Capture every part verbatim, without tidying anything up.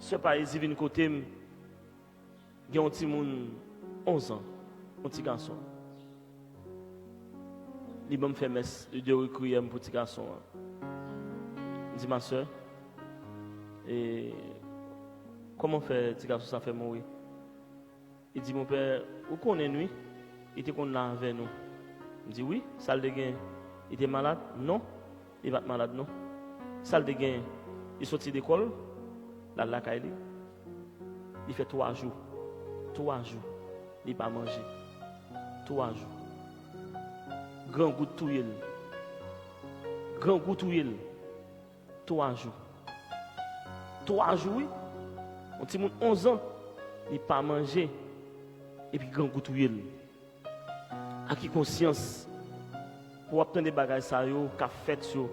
Sè Paezi vin kote m, gen yon timoun onz an, yon ti gason. Li ban m fè mès de rekwiyèm pou ti gason an. M di, ma sè, e kòman fè ti gason sa fè mouri? Li di, mon pè, ou konnen wi, li te konn la avè nou. M di, wi, sa l te gen? Li te malad? Non, li pa t malad non. Sa l te gen? Li soti lekòl, l al lakay li. Li fè twa jou. Twa jou. Li pa manje. Twa jou. Grangout touye l. Grangou touye l. Twa jou. Twa jou, wi. Yon timoun onz an, li pa manje, epi grangou touye l. Ak ki konsyans pou w ap tande bagay sa yo k ap fèt yo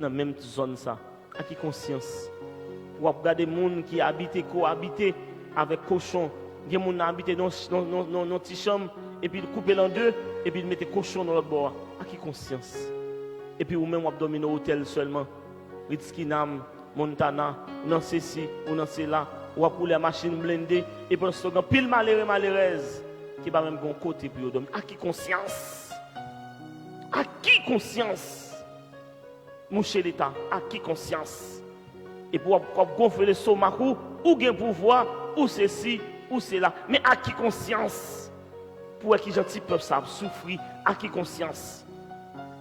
nan menm zòn sa? Ak ki konsyans pou w ap gade moun ki abite, ko abite avèk kochon? Gen moun nan abite nan, nan, nan, nan, nan ti chanm, epi l koupe l an de, epi l mete kochon nan lòt bò a. Ak ki konsyans? Epi ou menm w ap dòmi nan otèl sèlman. Ritz Kinam, Montana, ou nan sesi, ou nan sela, w ap woule a machin blende, e pandan se tan gen anpil malere, malerèz ki pa menm gen yon kote pou yo dòmi. Ak ki konsyans? Ak ki konsyans? Mouche Leta, ak ki konsyans? Epi w ap, w ap gonfle lestomak ou, ou gen pouvwa, ou sesi, ou sela. Men ak ki konsyans? Pou wè kijan ti pèp sa ap soufri, ak ki konsyans?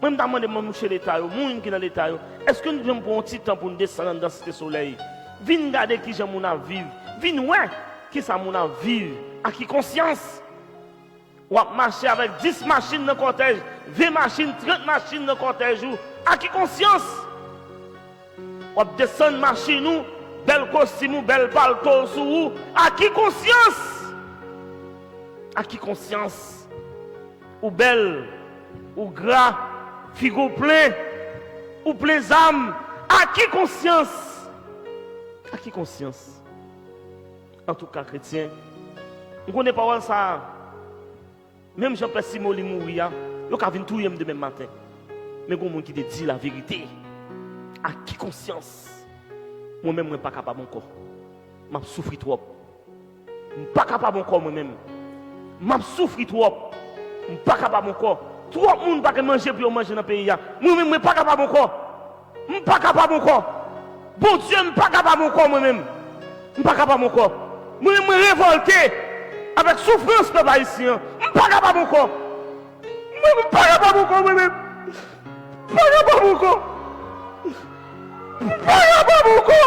Mwen, m ta mande mwen, mouche Leta yo, moun ki nan Leta yo, èske nou janm pran yon ti tan pou n desann anndan Site Solèy? Vin gade kijan moun ap viv. Vin wè kisa moun ap viv. Ak ki konsyans? W ap mache avèk dis machin nan kòtèj, ven machin, trant machin nan kòtèj ou. Ak ki konsyans? W ap desann machin ou, bèl kostim ou, bèl palto w sou ou. Ak ki konsyans? Ak ki konsyans? Ou bèl, ou gra, figi w plen, ou plen zam. Ak ki konsyans? Ak ki konsyans? Antouka, kretyen, m konnen pawòl sa a, menm jan pè Simon li mouri a, yo ka vin touye m demen maten. Men gen moun ki te di laverite. Ak ki konsyans? Mwen menm, mwen pa kapab ankò. M ap soufri twòp. M pa kapab ankò mwen menm. M ap soufri twòp. M pa kapab ankò. Twòp moun pa gen manje pou yo manje nan peyi a. Mwen menm, mwen pa kapab ankò. M pa kapab ankò. Bondye, m pa kapab ankò mwen menm. M pa kapab ankò. Mwen menm, mwen revòlte avèk soufrans pèp ayisyen an. M pa kapab ankò. Mwen, m pa kapab ankò mwen menm. M pa kapab ankò. M pa kapab ankò.